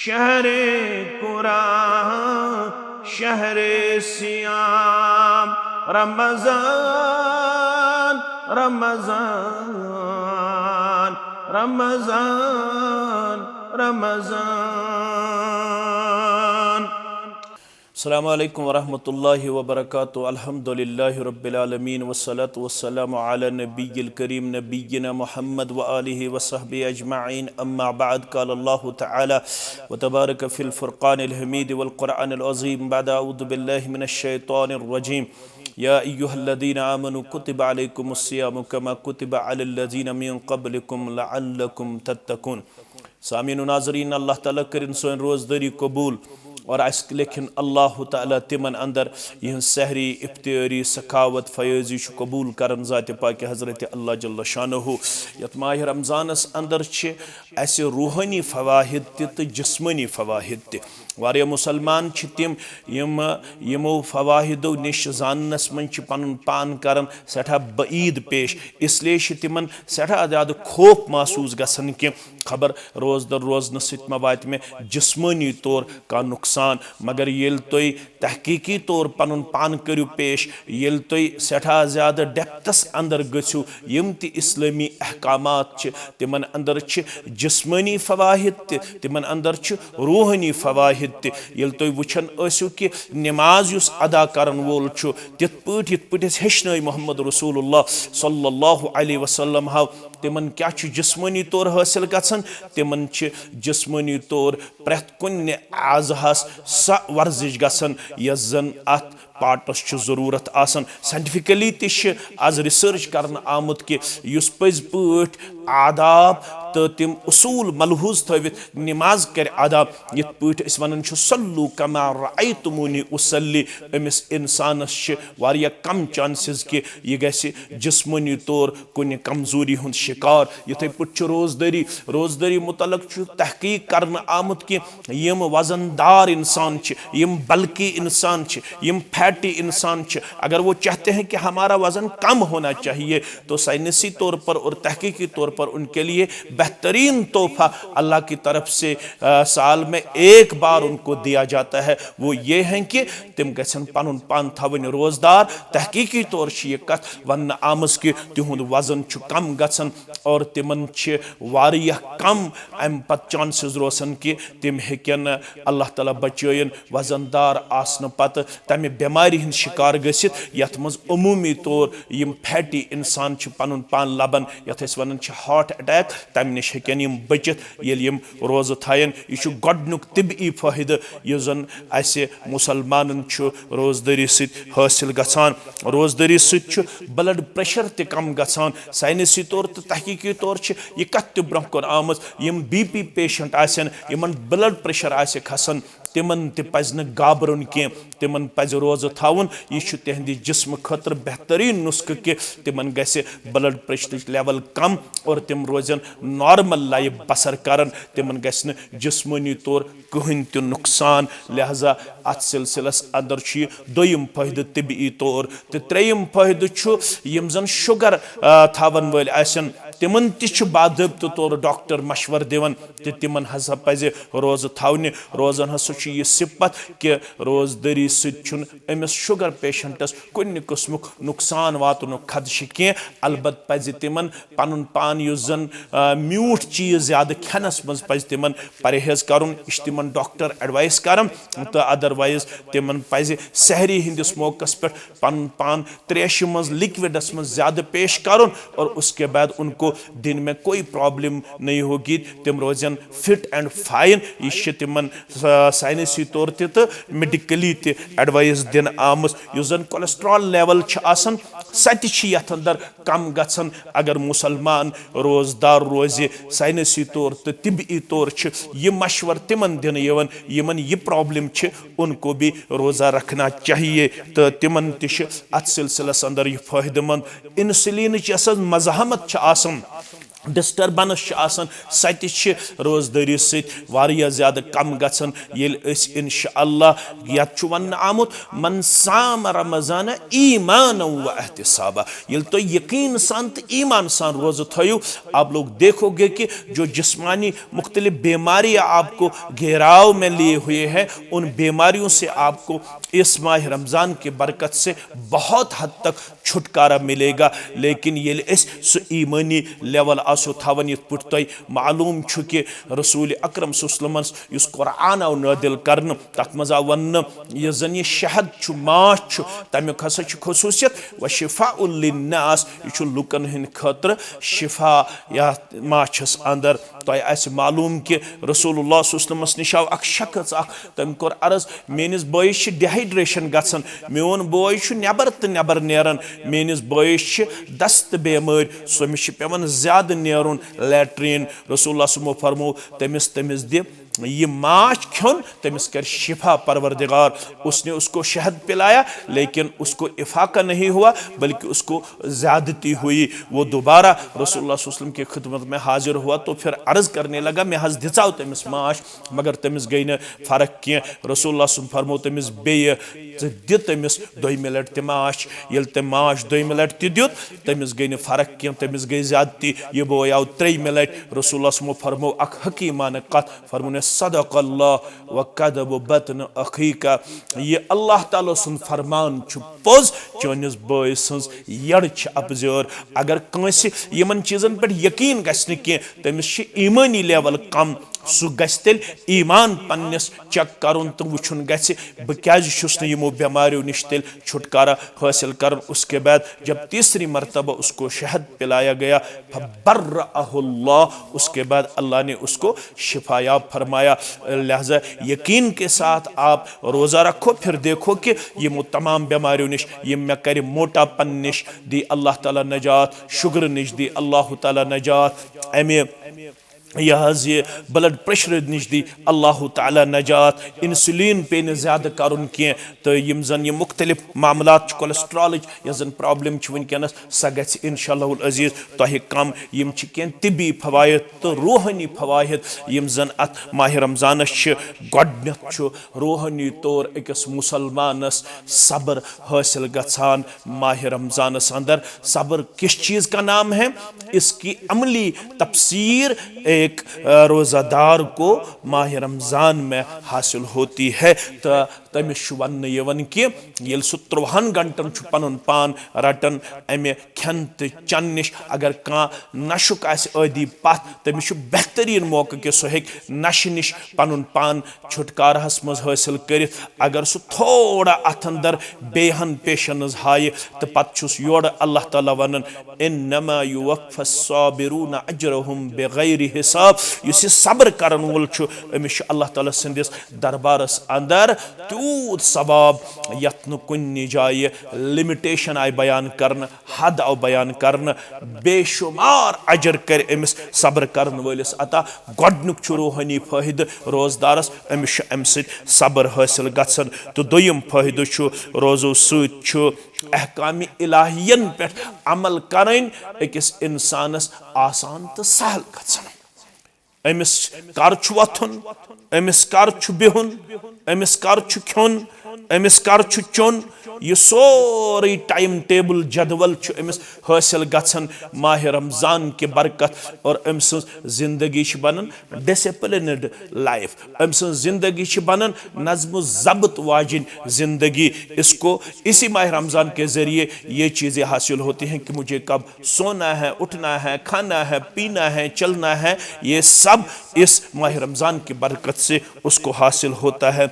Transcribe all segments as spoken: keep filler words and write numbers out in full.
شهر قرآن، شهر صيام، رمضان، رمضان، رمضان، رمضان. السلام عليكم ورحمة الله وبركاته. الحمد لله رب العالمين، والصلاة والسلام على النبي الكريم نبينا محمد وآله وصحبه أجمعين. أما بعد، قال الله تعالى: وتبارك في الفرقان الحميد والقرآن العظيم بعد أعوذ بالله من الشيطان الرجيم. يا أيها الذين آمنوا كتب عليكم الصيام كما كتب على الذين من قبلكم لعلكم تتقون. سامعین و ناظرین، اللہ تعالیٰ کٔرِن سٲنۍ روزدٲری قبول اور اسہِ لیکھِن اللہ تعالیٰ تِمن اندر یِہنٛز سحری، افطٲری، سخاوت، فیٲضی چھُ قبول کران ذاتِ پاکِ حضرت اللہ جل شانہ۔ یتھ ماہِ رمضانس اندر چھِ اسہِ روحٲنی فواہد تہِ تہٕ جسمٲنی فواہد تہِ۔ واریاہ مسلمان چھِ تِم، یِم یِمو فواہدو نِش زاننس منٛز چھِ پنُن پان کران سٮ۪ٹھاہ بعید پیش، اس لیے چھِ تِمن سٮ۪ٹھاہ زیادٕ خوف محسوس گژھان کہِ خبر روزدر روزنہٕ سۭتۍ ما واتہِ مےٚ جسمٲنی طور کانٛہہ نۄقصان۔ مگر ییٚلہِ تُہۍ تحقیٖقی طور پنُن پان کٔرِو پیش، ییٚلہِ تُہۍ سٮ۪ٹھاہ زیادٕ depthس اندر گٔژھِو، یِم تہِ اسلٲمی احکامات چھِ، تِمن اندر چھِ جسمٲنی فواہد تہِ، تِمن اندر چھِ روحٲنی فواہد تہِ۔ ییٚلہِ تُہۍ وٕچھان ٲسِو کہِ نماز یُس ادا کرن وول چھُ، تِتھ پٲٹھۍ یِتھ پٲٹھۍ اَسہِ ہیٚچھنٲے محمد رسول اللہ صلی اللہ علیہ وسلم ہاو، تِمن کیٛاہ چھُ جسمٲنی طور حٲصِل گژھان؟ تِمن چھِ جسمٲنی طور پرٛٮ۪تھ کُنہِ اعضاہس سۄ ورزش گژھان، یۄس زن اتھ پارٹس چھُ ضروٗرت آسان۔ Scientifically تہِ چھِ از research کرنہٕ آمُت کہِ یُس پٔزۍ پٲٹھۍ آداب تہٕ تِم اصوٗل ملحوظ تھٲوِتھ نماز کرِ ادا، یِتھ پٲٹھۍ أسۍ ونان چھِ، "صلوا کما رأیتمونی اصلی"، أمِس انسانس چھِ واریاہ کم chances کہِ یہِ گژھِ جسمٲنی طور کُنہِ کمزوری ہُنٛد شکار۔ یِتھے پٲٹھۍ چھُ روزدٲری، روزدٲری متعلق چھُ تحقیق کرنہٕ آمُت کہِ یِم وزن دار انسان چھِ، یِم bulky انسان چھِ، یِم fatty انسان چھِ، اگر وہ چاہتے ہیں کہ ہمارا وزن کم ہونا چاہیے، تو سائنسی طور پر اور تحقیقی طور پر ان کے لیے بہترین تحفہ اللہ کی طرف سے، آ، سال میں ایک بار ان کو دیا جاتا ہے، وہ یہ ہیں کہ تِم گژھن پنُن پان تھاوٕنۍ روزدار۔ تحقیقی طور چھِ یہِ کتھ وننہٕ آمٕژ کہِ تِہُنٛد وزن چھُ کم گژھان اور تِمن چھِ واریاہ کم امہِ پتہٕ chances روزان کہِ تِم ہیٚکن، اللہ تعالیٰ بچٲیِن، وزن دار آسنہٕ پتہٕ تمہِ بٮ۪مارِ ہٕنٛدۍ شکار گٔژھِتھ، یتھ منٛز عموٗمی طور یِم fatty انسان چھِ پنُن پان لبان، یتھ أسۍ ونان چھِ heart attack، تمہِ نِش ہیٚکن یِم بٔچِتھ، ییٚلہِ یِم روزٕ تھاین۔ یہِ چھُ گۄڈنیُک طبی فٲیدٕ یُس زن اسہِ مسلمانن چھُ روزدٲری سۭتۍ حٲصِل گژھان۔ روزدٲری سۭتۍ چھُ blood pressure تہِ کم گژھان۔ ساینسی طور تہٕ تحقیقی طور چھِ یہِ کتھ تہِ برونٛہہ کُن آمٕژ، یِم بی پی patient آسن، یِمن blood pressure آسہِ کھسان، تِمن تہِ پزِ نہٕ گابرُن کینٛہہ، تِمن پزِ روزٕ تھاوُن۔ یہِ چھُ تِہنٛدِ جسمہٕ خٲطرٕ بہترین نسخہٕ کہِ تِمن گژھِ blood pressureٕچ level کم اور تِم روزن normal life بسر کران، تِمن گژھِ نہٕ جسمٲنی طور کٕہٕنۍ تہِ نۄقصان۔ لہذا اتھ سلسلس اندر چھُ یہِ دوٚیِم فٲیدٕ طبی طور۔ تہٕ ترٛیٚیِم فٲیدٕ چھُ، یِم زن شُگر، آ، تھاون وٲلۍ آسن، تِمن تہِ چھُ باضٲبطہٕ طور ڈاکٹر مشورٕ دِوان تہٕ تِمن ہسا پزِ روزٕ تھاونہِ۔ روزن ہسا چھُ یہِ صفت کہِ روزدٲری سۭتۍ چھُنہٕ أمِس شُگر پیشنٹس کُنہِ قٕسمُک نۄقصان واتنُک خدشہٕ کینٛہہ۔ البتہٕ پزِ تِمن پنُن پان یُس زن، آ، میوٗٹھ چیٖز زیادٕ کھٮ۪نس منٛز پزِ تِمن پرہیز کرُن۔ یہِ چھُ تِمن ڈاکٹر advice کران۔ تہٕ otherwise تِمن پزِ سحری ہٕنٛدِس موقعس پٮ۪ٹھ پنُن پان تریشہِ منٛز، liquidس منٛز زیادٕ پیش کرُن اور اس کے بعد ان کو دن میں کوئی problem نہیں ہوگی، تِم روزن fit and fine۔ یہِ چھِ تِمن، آ، ساینسی طور تہِ تہٕ medically تہِ advice دِنہٕ آمٕژ۔ یُس زن cholesterol level چھِ آسان، سۄ تہِ چھِ یتھ اندر کم گژھان۔ اگر مسلمان روزدار روزِ، ساینسی طور تہٕ طبی طور چھِ یہِ مشورٕ تِمن دِنہٕ یِوان، یِمن یہِ problem چھِ، ان کو بھی روزہ رکھنا چاہیے۔ تہٕ تِمن تہِ چھِ اتھ سلسلس اندر یہِ فٲیدٕ مند۔ انسولینٕچ یۄس حظ مزاحمت چھِ آسان، ڈسٹربنس چھِ آسان، سۄ تہِ چھِ روزدٲری سۭتۍ واریاہ زیادٕ کم گژھان۔ ییٚلہِ أسۍ انشاءاللہ، یتھ چھُ وننہٕ آمُت، "من صام رمضان ایمانا و احتسابا"، ییٚلہِ تُہۍ یقین سان تہٕ ایمان سان روزٕ تھٲیِو، آپ لوگ دیکھو گے کہ جو جسمانی مختلف بیماریاں آپ کو گھیراؤ میں لیے ہوئے ہیں، ان بیماریوں سے آپ کو اس ماہ رمضان کی برکت سے بہت حد تک چھٹکارا ملے گا۔ لیکن ییٚلہِ أسۍ سُہ ایمٲنی لیول آسو تھاوان، یِتھ پٲٹھۍ تۄہہِ معلوم چھُ کہِ رسول اکرم صلی اللہ علیہ وسلمس یُس قرآن آو نٲدِل کرنہٕ، تتھ منٛز آو وننہٕ، یُس زن یہِ شہد چھُ، ماچھ چھُ، تمیُک ہسا چھُ خصوٗصیت، "و شفاء للناس"، یہِ چھُ لُکن ہٕنٛدِ خٲطرٕ شفا۔ یتھ ماچھس اندر تۄہہِ آسہِ معلوم کہِ رسول اللہ صلی اللہ علیہ وسلمس نِش آو اکھ شخص اکھ، تٔمۍ کوٚر عرض، "میٲنِس بٲیِس چھِ ڈیہایڈریشن گژھان، میون بوے چھُ نٮ۪بر تہٕ نٮ۪بر نیران، میٲنِس بٲیِس چھِ دستہٕ بیمٲرۍ، سُہ، أمِس چھِ پٮ۪وان زیادٕ نیرُن لیٹرین۔" رسول اللہ صلی اللہ علیہ وسلمو فرمو تٔمِس، "تٔمِس دِ یہِ ماچھ کھیوٚن، تٔمِس کرِ شفا پروردگار۔" اس نے اس کو شہد پلایا، لیکن اس کو افاقہ نہیں ہوا، بلکہ اس کو زیادتی ہوئی۔ وہ دوبارہ رسول اللہ صلی اللہ علیہ وسلم کی خدمت میں حاضر ہوا تو پھر عرض کرنے لگا، "مےٚ حظ دِژاو تٔمِس ماچھ، مگر تٔمِس گٔے نہٕ فرق کینٛہہ۔" رسول اللہ صلی اللہ علیہ وسلم فرمو تٔمِس بیٚیہِ، "ژٕ دِ تٔمِس دوٚیمہِ لٹہِ تہِ ماچھ۔" ییٚلہِ تٔمۍ ماچھ دوٚیمہِ لٹہِ تہِ دیُت، تٔمِس گٔے نہٕ فرق کینٛہہ، تٔمِس گٔے زیادتی۔ یہِ بوے آو ترٛیٚیِمہِ لٹہِ۔ رسول اللہ صلی اللہ علیہ وسلمو فرمو اکھ حکیمانہٕ کتھ، فرموونس، "صدق اللہ و کذب بطن اخیک"، یہِ اللہ تعالیٰ سُنٛد فرمان چھُ پوٚز، چٲنِس بٲے سٕنٛز یٔڑ چھِ اپزیٲر۔ اگر کٲنٛسہِ یِمن چیٖزن پٮ۪ٹھ یقین گژھِ نہٕ کینٛہہ، تٔمِس چھِ ایمٲنی لیول کم، سُہ گژھِ تیٚلہِ ایمان پننِس چیک کرُن تہٕ وٕچھُن گژھِ، بہٕ کیازِ چھُس نہٕ یِمو بٮ۪ماریو نِش تیٚلہِ چھُٹکارا حٲصِل کرُن۔ اس کے بعد جب تیسری مرتبہ اس کو شہد پلایا گیا، فبرأہ اللہ، اس کے بعد اللہ نے اس کو شفایاب فرمایا۔ لہذا یقین کے ساتھ آپ روزہ رکھو، پھر دیکھو کہ یِمو تمام بٮ۪ماریو نِش یِم مےٚ کرِ موٹاپن نِش دی اللہ تعالیٰ نجات، شُگرٕ نِش دی اللہ تعالیٰ نجات، امہِ یہِ حظ یہِ بلڈ پریشر نِش دی اللہ تعالیٰ نجات، انسولین پیٚیہِ نہٕ زیادٕ کرُن کینٛہہ، تہٕ یِم زن یہِ مختلف معاملات چھِ کولیسٹرالٕچ، یۄس زن پرابلم چھِ وٕنکیٚنس، سۄ گژھِ انشاء اللہ العزیز تۄہہِ کم۔ یِم چھِ کینٛہہ طبی فوائد تہٕ روحٲنی فوائد یِم زن اتھ ماہ رمضانس چھِ۔ گۄڈٕنیتھ چھُ روحٲنی طور أکِس مُسلمانس صبر حٲصِل گژھان ماہ رمضانس اندر۔ صبر کس چیز کا نام ہے؟ اس کی عملی تفسیر ایک، آ، روزہ دار کو ماہ رمضان میں حاصل ہوتی ہے۔ تہٕ تٔمِس چھُ وننہٕ یِوان کہِ ییٚلہِ سُہ ترٛۆہن گھنٹن چھُ پنُن پان رٹان امہِ کھٮ۪ن تہٕ چٮ۪ن نِش، اگر کانٛہہ نشُک آسہِ عٲدی پتھ، تٔمِس چھُ بہتریٖن موقعہٕ کہِ سُہ ہیٚکہِ نشہِ نِش پنُن پان چھُٹکارہس منٛز حٲصِل کٔرِتھ۔ اگر سُہ تھوڑا اتھ اندر بیٚیہِ ہن پیشنس ہایہِ تہٕ پتہٕ چھُس یورٕ اللہ تعالیٰ ونان، "انما یوفی الصابرون اجرهم بغیر حساب"، یُس یہِ صبر کرن وول چھُ، أمِس چھُ اللہ تعالیٰ سٕنٛدِس دربارس اندر تیوٗت ثواب یتھ نہٕ کُنہِ جایہِ لمٹیشن آیہِ بیان کرنہٕ، حد آو بیان کرنہٕ، بے شمار اجر کرِ أمِس صبر کرن وٲلِس عطا۔ گۄڈٕنیُک چھُ روحٲنی فٲیدٕ روزدارس، أمِس چھُ امہِ سۭتۍ صبر حٲصِل گژھان۔ تہٕ دوٚیِم فٲیدٕ چھُ، روزو سۭتۍ چھُ احکامِ الٰہین پٮ۪ٹھ عمل کرٕنۍ أکِس انسانس آسان تہٕ سہل گژھان۔ أمِس کر چھُ وۄتھُن، أمِس کر چھُ بِہُن، أمِس کر چھُ کھیوٚن، أمِس کر چھُ چیوٚن، یہِ سورُے ٹائم ٹیبل جدول چھُ أمِس حٲصِل گژھان ماہ رمضان کہِ برکت، اور أمۍ سٕنٛز زندگی چھِ بنان ڈسپلنڈ لائف، أمۍ سٕنٛز زندگی چھِ بنان نظم و ضبط واجِنۍ زندگی۔ اس کو، اسی ماہ رمضان کے ذریعے یہ چیزیں حاصل ہوتی ہیں کہ مجھے کب سونا ہے، اٹھنا ہے، کھانا ہے، پینا ہے، چلنا ہے، یہ سب اس ماہ رمضان کی برکت سے اس کو حاصل ہوتا ہے۔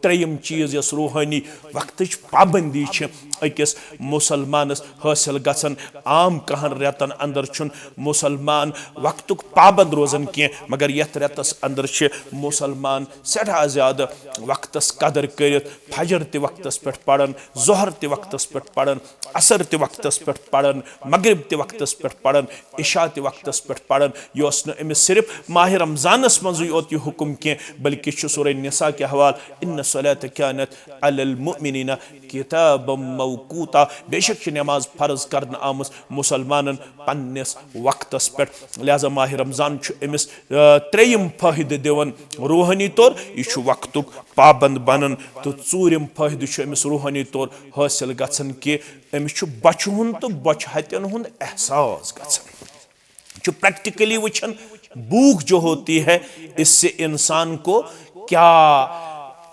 ترٛیٚیِم چیٖز یۄس روحٲنی وقتٕچ پابندی چھِ أکِس مُسلمانَس حٲصِل گژھان۔ عام کَہَن رٮ۪تَن اندر چھُنہٕ مُسلمان وقتُک پابند روزان کینٛہہ، مگر یَتھ رٮ۪تَس اندر چھِ مُسلمان سٮ۪ٹھاہ زیادٕ وقتَس قدر کٔرِتھ فجر تہِ وقتَس پٮ۪ٹھ پَران، ظہر تہِ وقتَس پٮ۪ٹھ پَران، عصر تہِ وقتَس پٮ۪ٹھ پَران، مغرب تہِ وقتَس پٮ۪ٹھ پَران، عشاء تہِ وقتَس پٮ۪ٹھ پَران۔ یہِ اوس نہٕ أمِس صرف ماہِ رمضانَس منٛزٕے یوت یہِ حُکُم کینٛہہ، بلکہِ چھُ سورہ نساء کہِ حوالہٕ، "ان الصلاۃ کانت علی المؤمنین کتابا موقوتا، بے شک چھِ نماز فرض کرنہٕ آمٕژ مسلمانن پننِس وقتس پٮ۪ٹھ۔ لہذا ماہِ رمضان چھُ أمِس، آ، ترٛیٚیِم فٲیدٕ دِوان روحٲنی طور، یہِ چھُ وقتُک پابند بنان، تہٕ ژوٗرِم فٲیدٕ چھُ أمِس روحٲنی طور حٲصِل گژھان کہِ أمِس چھُ بۄچھِ ہُنٛد تہٕ بۄچھِ ہتٮ۪ن ہُنٛد احساس گژھان۔ جو پریکٹیکلی وچھن، بھوک جو ہوتی ہے، اس سے انسان کو کیا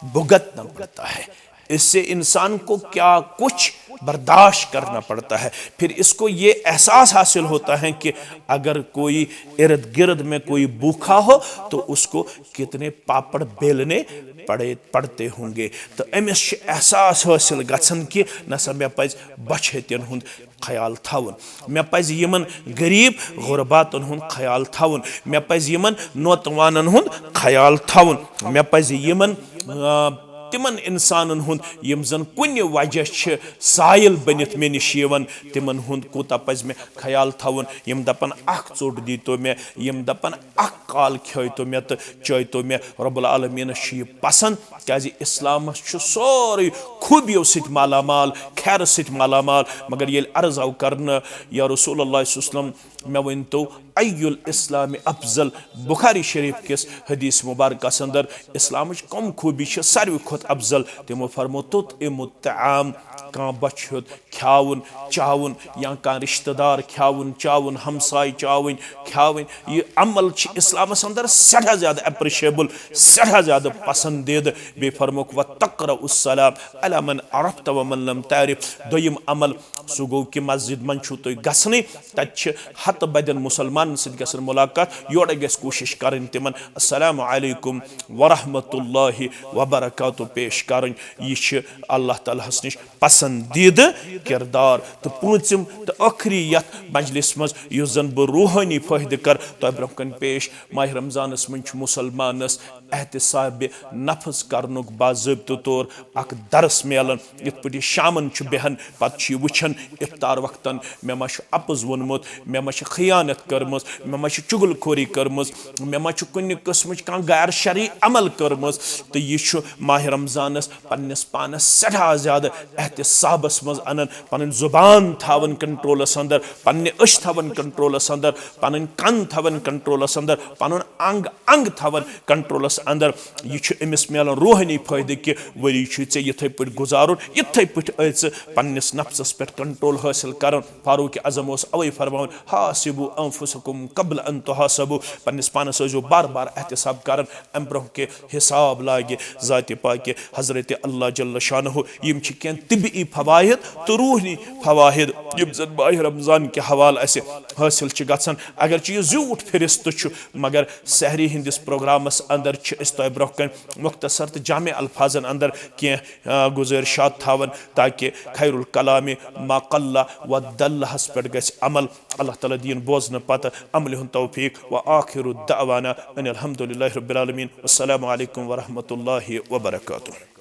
بھگتنا پڑتا ہے، اس سے انسان کو کیا کچھ برداشت کرنا پڑتا ہے۔ پھر اس کو یہ احساس حاصل ہوتا ہے کہ اگر کوئی ارد گرد میں کوئی بھوکا ہو تو اس کو کتنے پاپڑ بیلنے پڑے پڑتے ہوں گے۔ تو أمِس چھُ احساس حٲصِل گژھان کہِ نسا مےٚ پزِ بۄچھِ ہتٮ۪ن ہُنٛد خیال تھاوُن، مےٚ پزِ یِمن غریب غرباتن ہُنٛد خیال تھاوُن، مےٚ پزِ یِمن نوتوانن ہُنٛد خیال تھاوُن، مےٚ پزِ یِمن، آ، تِمن انسانن ہُنٛد یِم زن کُنہِ وجہ چھِ سایل بٔنِتھ مےٚ نِش یِوان، تِمن ہُنٛد کوٗتاہ پزِ مےٚ خیال تھاوُن۔ یِم دپن اکھ ژوٚٹ دیٖتو مےٚ، یِم دپن اکھ کال کھیٲیتو مےٚ تہٕ چٲیتو مےٚ۔ رب العالمینس چھُ یہِ پسند، کیازِ اسلامس چھُ سورُے خوٗبیو سۭتۍ مالا مال، خیرٕ سۭتۍ مالا مال۔ مگر ییٚلہِ عرض آو کرنہٕ، یا رسول اللہ صلی اللہ علیہ وسلم، مےٚ ؤنۍ تو، ای الاسلام افضل؟ بخاری شریف کِس حدیث مبارکس اندر اسلامٕچ کم خوٗبی چھِ ساروی کھۄتہٕ افضل؟ تِمو فرمو، تطعم الطعام، کانٛہہ بۄچھِ ہیوٚت کھیاوُن چاوُن، یا کانٛہہ رشتہٕ دار کھیاوُن چاوُن، ہمساے چاوٕنۍ کھیاوٕنۍ۔ یہِ عمل چھِ اسلامس اندر سٮ۪ٹھاہ زیادٕ اپریشیبل، سٮ۪ٹھاہ زیادٕ پسندیدٕ۔ بیٚیہِ فرموکھ، وتقرأ السلام علی من عرفت ومن لم تعرف۔ دوٚیِم عمل، سُہ گوٚو کہِ مسجد منٛز چھُو تُہۍ گژھنٕے، تتہِ چھِ ہتہٕ بدٮ۪ن مسلمانن سۭتۍ گژھن ملاقات، یورے گژھِ کوٗشش کرٕنۍ تِمن السلام علیکم ورحمۃ اللہ وبرکاتہ پیش کرٕنۍ۔ یہِ چھِ اللہ تعالیٰ ہس نِش پسندیدٕ کردار۔ تہٕ پوٗنٛژِم تہٕ ٲخری یتھ مجلس منٛز یُس زن بہٕ روحٲنی فٲیدٕ کر تۄہہِ برونٛہہ کنہِ پیش، ماہِ رمضانس منٛز چھُ مسلمانس احتساب نفس کرنُک باضٲبطہٕ طور اکھ درس میلان۔ یِتھ پٲٹھۍ یہِ شامن چھُ بیہان، پتہٕ چھُ یہِ وٕچھان افطار وقتن، مےٚ ما چھُ اپُز ووٚنمُت، مےٚ ما چھِ خیانت کٔرمٕژ، مےٚ ما چھِ چُغل خوری کٔرمٕژ، مےٚ ما چھُ کُنہِ قٕسمٕچ کانٛہہ غیر شرعی عمل کٔرمٕژ۔ تہٕ یہِ چھُ ماہِ رمضانس پننِس پانس سٮ۪ٹھاہ زیادٕ احتسابس منٛز انان، پنٕنۍ زبان تھاوان کنٹرولس اندر، پننہِ أچھ تھاوان کنٹرولس اندر، پنٕنۍ کن تھاوان کنٹرولس اندر، پنُن انگ انگ تھاوان کنٹرولس اندر۔ یہِ چھُ أمِس میلان روحٲنی فٲیدٕ کہِ ؤری چھُے ژےٚ یِتھے پٲٹھۍ گُزارُن، یِتھے پٲٹھۍ ٲسۍ ژٕ پننِس نفسس پٮ۪ٹھ کنٹرول حٲصِل کران۔ فاروق اعظم اوس اوے فرماوان، حاسبوا انفسکم قبل ان تحاسبوا، پننِس پانس ٲسۍزیو بار بار احتساب کران، امہِ برونٛہہ کہِ حساب لاگہِ ذاتِ پاکہِ حضرت اللہ جل شانہ۔ یِم چھِ کینٛہہ طبی فوائد تہٕ روحٲنی فوائد، یِم زن ماہِ رمضان کہِ حوالہٕ اسہِ حٲصِل چھِ گژھان۔ اگرچہِ یہِ زیوٗٹھ فہرست چھُ، مگر سحری ہٕنٛدِس پروگرامس اندر چھِ أسۍ تۄہہِ برونٛہہ کنہِ مختصر تہٕ جامع الفاظن اندر کینٛہہ، آ، گزارشات تھاوان، تاکہ خیر الکلام ما قل و دل ہس پٮ۪ٹھ گژھِ عمل۔ اللہ تعالیٰ دِیِن بوزنہٕ پتہٕ عملہِ ہُنٛد توفیق۔ و آخر دعوانا ان الحمد للہ رب العالمین۔ السلام علیکم ورحمۃ اللہ وبرکاتہ۔